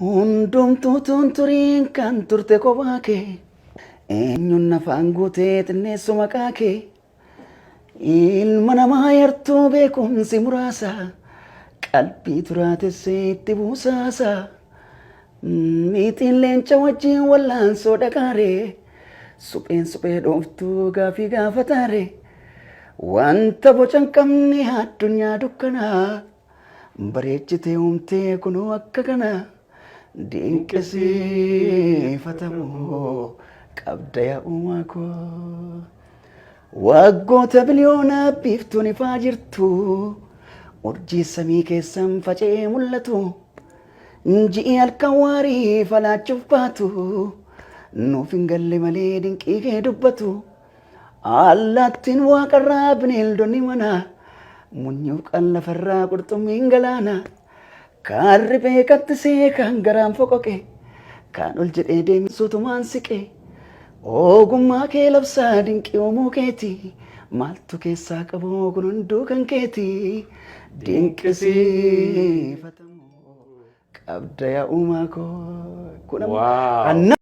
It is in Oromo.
Hundumtuu tun turiin kan turte kophaa kee. Eenyuun afaan guutee xinneessu maqaa kee. Ilma namaa yartuu beekumsi muraasa. Qalbii turaatessee itti buusaasa. Miixiin leenca wajjin wallaansoo dhaqaaree. Supheen suphee dhooftuu gaafii gaafataare. Wanta boca hin qabne addunyaa dukkanaa. Bareechitee uumtee kunoo akka kana. Dinqisiifatamuu qabda yaa uumaa koo. Waggoota biliyoonaa biiftuun ifaa jirtu. Urjii samii keessan faca'ee mul'atu. Ji'i halkan waarii falaachuuf baatu. Nuuf hin galle malee dinqii kee dubbatu. Allaattiin waaqarraa, bineeldonni manaa, munyuuqan lafarraa, qurxummiin galaanaa. Kaan riphee kattisee, kan garaan foqoqe, kan ol jedhee deemsuutumaan siqe. Ogummaa kee labsaa, dinqii uumuu keeti. Maaltu keessaa qabu, kun hunduu kan keeti. Dinqisiifatamuu qabda yaa uumaa koo. Kun amma